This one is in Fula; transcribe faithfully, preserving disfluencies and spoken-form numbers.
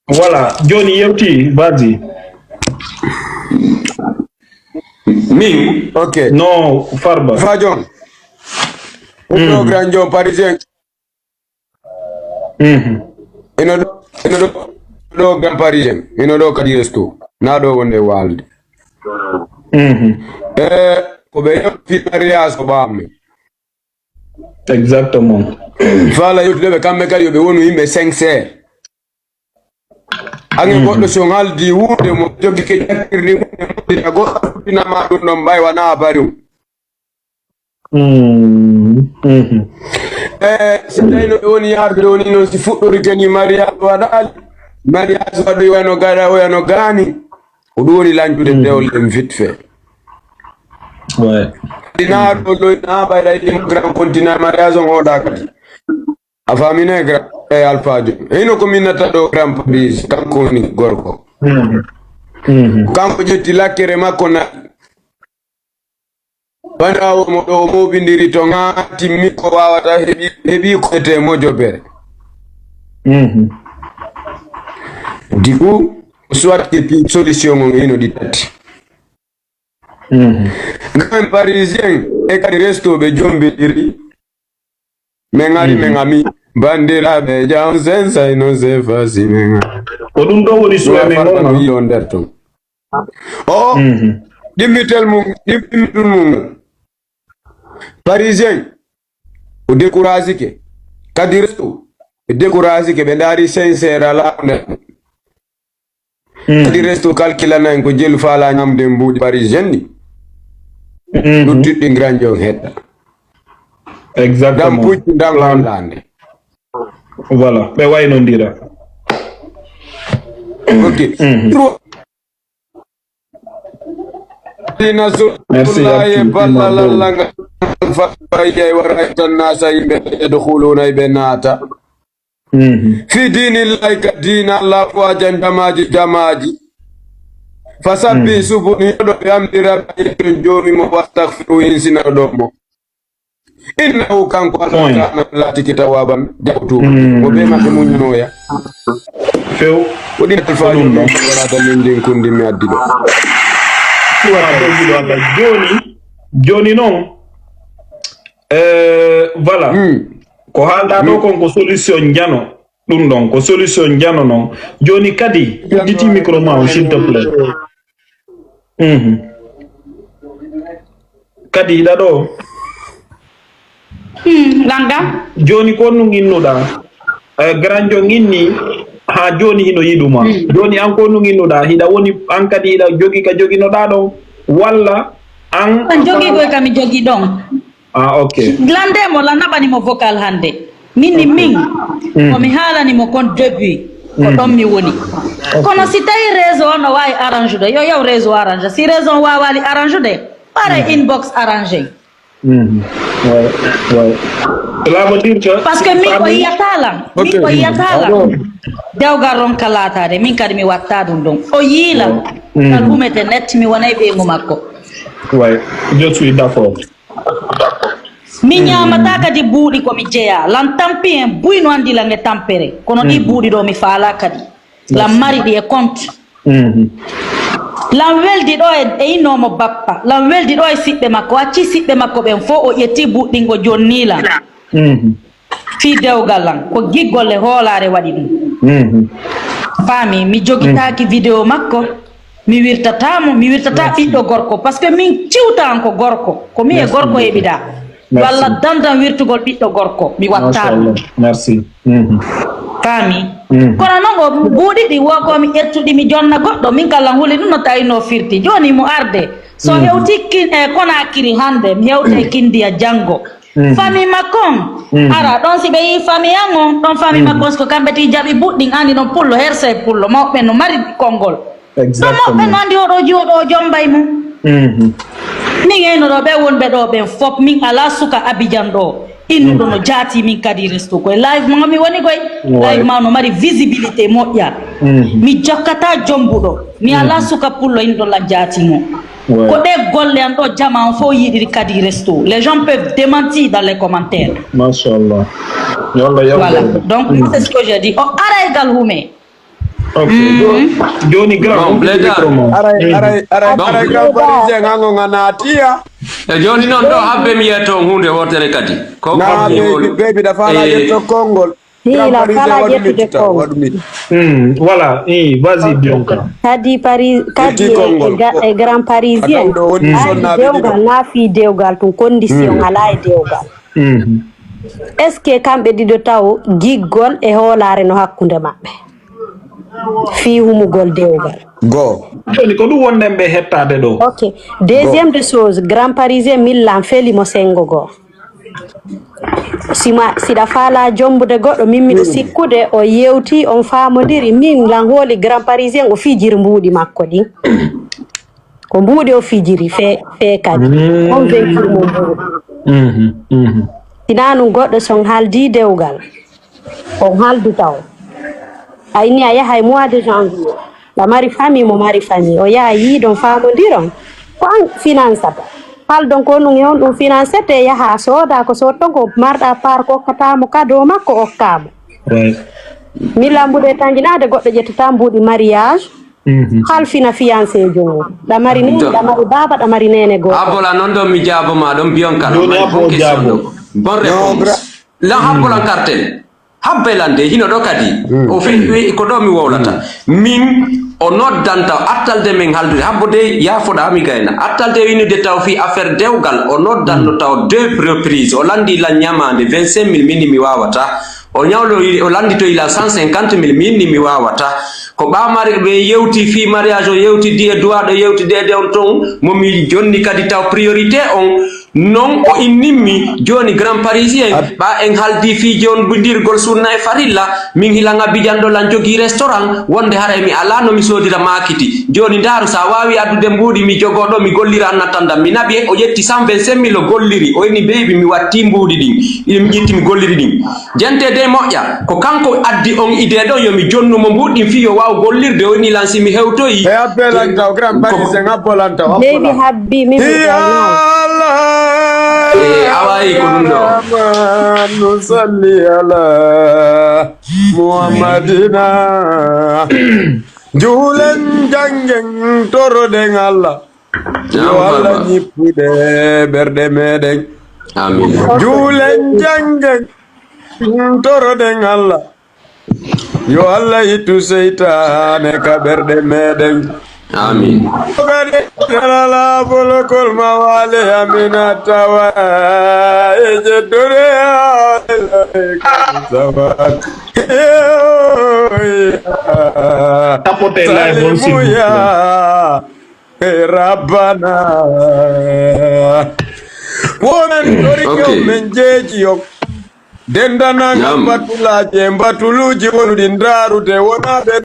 Voilà, joni yewti, vas-y. Min, ok. No, Farba. Fa jon. Ɗo Grand Jon Parisien. Mhm. Ino ɗo, ino ɗo, ɗo Grand Parisien. Ino ɗo kadi resto. Na ɗo wonde walde. Mhm. Eh, ko ɓe yewti mariage ko ɓaami. Exactement. Fala yewtude ɓe kamɓe kadi yo ɓe wonu yimɓe sincère. Ange goɗɗo so haldi wuude mo jogike jakkirdi mum e moddita goɗɗo futtinama ɗum ɗon ɓay wona bari um. Mm, mhm. E so tawino ɓe woni yardude woni noon si fuɗɗorike ni mariage waɗaali, mariage waɗoy wano gaɗa oya no gaani, ko ɗum woni lancude dewle ɗen vite fait. Ouais. Ɗi naa ɗo loy naa ɓayɗa yiɗi mo grand continent mariage on oɗa kadi. A faamine gra-, e alfaajo. Hino ko min natta ɗo grand police, kanko woni gorko. Mhm. Mhm. Kanko ƴetti lakkere makko na. Bandiraawo mo ɗo o mobindiri to ŋaa timmi ko waawata heɓi, heɓi ko etee mojobere. Mhm. Du coup, soit que pi solution on hino ɗi tati. Mhm. Grand Parisien e kadi resto ɓe jombidiri. Min ari, min ami, bandiraaɓe jam sensay no se fasi min ari. Ko ɗum ɗo woni suwe men on, no yiyo nder ton. O, mhm, ɗimmitel mum, ɗimmitel mum. Parisien, o découragike. Kadi resto, ɓe découragike, ɓe ndaari sincère alaa ko nder mum. Mm. Kadi resto calculana en ko jelu faala ñamde mbuuɗi parisien ɗi. Mhm. Luttuɗi grand jon hedda. Exactement. Dam puccu, dam hollande. Voilà, ɓe waynondira. Ok. Mhm. Merci, Abdou Imam Bobo. Wa ra'ayta an-nasa, yimɓe yadkhuluna, ɓe naata. Mhm. Fi dinillahi ka diina Allah, afwajan, jamaaji jamaaji. Fasabbihu, mhm, subuni, yoɗo ɓe amdira ɓe yetton joomi mo, wastaghfiru, hinsina ɗo mo. Innahu, kanko Allah, point, kana, laatiki tawaaban, jaɓo tuuba. Mm. Ko ɓe maɓɓe muññonoya. Few. Ko ɗin alfaaji ɗum ɗon. Wala tan min ndin kundi mi addi ɗo. Ɗum waɗa ɗo giɗo Allah. Joni, joni noon, eh, voilà. Mm. Ko haalɗa ɗo, mm, kon ko solution njano. Ɗum ɗon ko solution njano noon. Joni kadi, udditi micro ma on, s'il te plaît. Mhm. Kadi hiɗa ɗo? Hmm, langa. Joni ko honɗum innuɗa? Eh, Granjo inni, ha joni hino yiɗuma. Hmm. Joni an ko honɗum innuɗa? Hiɗa woni an kadi hiɗa jogi ka joginoɗa ɗon? Walla an? An jogi koy ka mi jogi ɗon. Ah, ok. Lande mo la naɓani mo vocal hande. Min ni min, mm, ko mi haalani mo kon début, ko, mm, ɗon mi woni. Ok. Kono si tawi réseau on no waawi arrange de, yo yaw réseau arrange. Si réseau on waawaali arrange de, ɓaare, mm, inbox arrange. Mhm. Ouais, ouais. Cela veut dire que... Parce que min ko yiyata lan, min ko yiyata lan. Dewgal ronka laataade, min kadi mi watta ɗum ɗon. O yiila, mm, kal humete net, mi wonay ɓeyngu makko. Ouais, je suis d'accord. Mi, mm, ñaamata kadi buuɗi ko mi jeyaa. Lan tampi en buy no anndi lan e tampere. Kono ɗi, mm, buuɗi ɗo mi faalaa kadi. Lan mari ɗi e compte. Mhm. Lan weldi ɗo e, e innoomo bappa. Lan weldi ɗo e siɓɓe makko. O accii siɓɓe makko ɓen fof, o ƴetti buuɗi ɗin, o jonnii lan. Mhm. Fii dewgal lan. Ko giggol e hoolaare waɗi ɗum. Mhm. Faami, mi jogitaaki, mhm, vidéo makko. Mi wirtataa mo, mi wirtataa, merci, ɓiɗɗo gorko. Parce que min ciwtaan ko gorko. Ko mi e gorko yeɓiɗaa. Merci. Walla dandan wirtugol ɓiɗɗo gorko, mi watta ɗum. Machallah. Merci. Mhm. Faami? Mhm. Kono noon o buuɗi ɗi, wo ko mi ƴettuɗi, mi jonna goɗɗo, min kala huli ɗum no tawi no firti. Jooni mo arde, so, mhm, hewti kin-, e Konakiri hannde, mi hewta e, mhm, Kindiya janngo. Mhm. Famille makko on, mhm, ara ɗon si ɓe yii famille an on, ɗon famille, mhm, makko on, so ko kamɓe ti jaɓi buuɗi ɗin, anndi noon pullo, herse pullo, mawɓe no mari konngol. Exactement. Ɗum moɓɓe no anndi oɗo jooɗo o jombay mum. Mhm. Min eyno ɗo ɓe wonɓe ɗo ɓen fop, min alaa suka Abidjan ɗo innuɗo, mhm, no jaati min kadi resto koye live ma mi woni koy. Ouais. Live ma no mari visibilité moƴƴa. Mhm. Mi jokkata jombuɗo. Mi alaa, mhm, suka pullo innuɗo lan jaati mo. Ouais. Ko ɗe golle an ɗo jama on fof yiɗiri kadi resto. Les gens peuvent démentir dans les commentaires. Machallah. Yo Allah yawnu Voilà. en. Donc, moi, c'est ce que j'ai dit. O aray gal hume. Ok. Jo- Joni grand. Bon, Bleda. Micro mo. Aray, Mm. aray, aray, Bon. aray, kam Parisien ngango ngana tiya. E joni noon ɗo habbe mi yetto on hunde wotere kadi. Ko Na kam mi bebi, woni. bebi da fala Eh. yetto kongol. Hii Grand la Parisien fala waɗu ƴettude miccita, kongol. Waɗu miccita. Mm. Voilà. Eh, vas-y, Bianca. Kadi Paris, kadi Ƴetti e, kongol. e ga- e Grand Parisien. Aɗa ɗo woni Haali sonnaɓe ɗiɗo. Dewgal na fii dewgal tun, condition alaa e dewgal. Mhm. Est-ce que kamɓe ɗiɗo taw giggol e hoolaare no hakkunde maɓɓe? Fii humugol dewgal. Go. Joni ko ɗum wonɗen ɓe hettaade ɗo. Ok. Deuxième de chose, Grand Parisien millan feli mo sengo goo. Sima siɗa faala jombude goɗɗo, min miɗo sikkude o yewti, on faamodiri, min lan hooli Grand Parisien o fijiri mbuuɗi makko ɗin. Ko mbuuɗi o fijiri fee, fee kadi. On venkir mo mbuuɗi. Mhm, mhm. Sinaa ɗum goɗɗo son haaldi dewgal. On haaldu taw. A inni a yahay mois de janvier. Ɗa mari famille, mo mari famille. O yaha yiidon faamondiron. Ko an finansata. Haaldon ko ɗum e on ɗum finansete, yaha sooda ko soodton ko marɗa par ko okkata mo kado makko okka mo. Right. Millan mbuuɗi tanjinaade goɗɗo ƴettata mbuuɗi mariage. Mhm. Halfina fiancé jom. Ɗa mari nene, Do- ɗa mari baaba, ɗa mari nene gooto. Abola noon ɗon mi jaaboma ɗon Bianca. Joni Mari Abo bonki jaabo. Sonno. Bon réponse. Lan habbolan kartel. Habbe lan de hino ɗo kadi. O fi wi- ko ɗo mi wowlata. Min o noddanta o attalde min haldude. Habbo de yaafoɗa mi gayna. Attalde winude taw fi affaire dewgal o noddanno taw deux reprises. O landi lan ñamaande vingt-cinq mille min ni mi wawata. O ñawlo o landitoyi lan cent cinquante mille min ni mi wawata. Ko ɓa mari ɓe yewti fi mariage o yewti di e duwaɗo yewti de de on ton mo mi jonni kadi taw priorité on. Non o innimmi jooni Grand Parisien ɓa en haldi fii jonbindirgol sunna e farilla, min hilan Abijan ɗo lan jogii restaurant wonde hara emi alaa no mi soodira maakiti. Jooni ndaaru sa waawi addude mbuuɗi mi jogoo ɗo mi gollira annatandam mi naɓi o ƴetti cent vingt-cinq mille o golliri o inni beybi mi wattii mbuuɗi ɗin, mi ƴetti mi golliri ɗin. Jentede e moƴƴa, ko kanko addi on idée ɗon yo mi jonnu mo mbuuɗi ɗin fii yo waaw gollirde o inni lan si mi hewtoyi. E abbe lan taw Grand Parisien abbo lan taw abbo Baby lan. Habbi min mi Ya gayna. Allah. Eh, awayi ko ɗum ɗo. Rahmanu salli ala Muhammadina. Juulen janngen toroɗen Allah. Yo Allah ñippude ɓerɗe meɗen. Amin. Juulen janngen toroɗen Allah. Yo Allah ittu seytaane ka ɓerɗe meɗen. Amin. Kadi alala bolokol ma wale amina tawa e jeddude sabat. Tapote live on, s'il vous plaît. E rabbana. Women tori Ok. Men jeeji on. Dendanangal Naam. Batulaaji e mbatuluuji wonuɗi ndaarude wonaaɓe